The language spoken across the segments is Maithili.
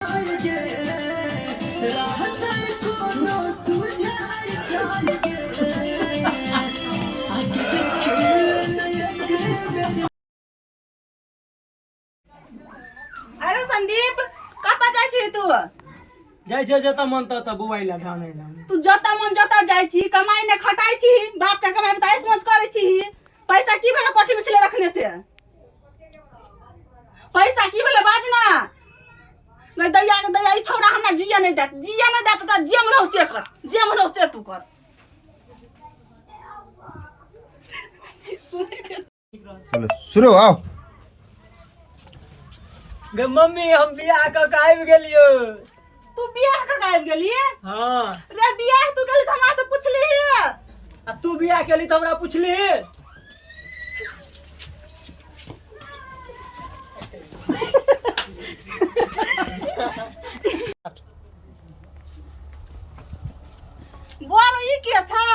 अरे संदीप, कतऽ जाइ छी तू? जाइ छै जतऽ मन ततऽ, बौआइ लए, ढानै लए। तू जतऽ मन जतऽ जाइ छी, कमाई ने खटाइ छी, बाप के कमाई में तऽ ऐश मौज करै छी। पैसा की भेलै कोठी में छलै रखने से? पैसा की भेलै, बाज ना। नहीं दैया के दैया, ई छौड़ा हमरा जिया नहीं देत, जिया नहीं देत तऽ जे मन हो से कर, जे मन हो से तू कर। चलो शुरू, आओ। गे मम्मी, हम बियाह कऽ के आबि गेलियो। तू बियाह कऽ के आबि गेलियै? हाँ। रे, बियाह तू गेली तऽ हमरा से पुछली? आ तू बियाह केली तऽ हमरा पुछली? बौआ रो, ई के छौ?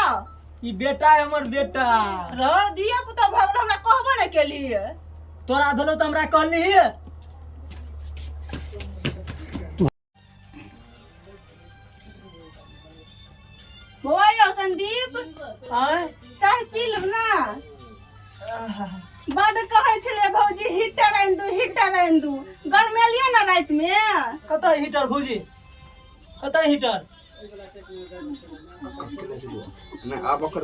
ई बेटा है हमर, बेटा। रो, धिया पुता भऽ गेल, हमरा कहबो नहि केलियै। तोरा भेलो तऽ हमरा कहली? बौआ यौ संदीप। आँय? चाय पी लू ना। बड कहै छलै भौजी, हीटर आनि दू, हीटर आनि दू। गरमेलियै ने रातिमे। कतऽ हीटर भौजी, कतऽ हीटर? नहि, आब ओकर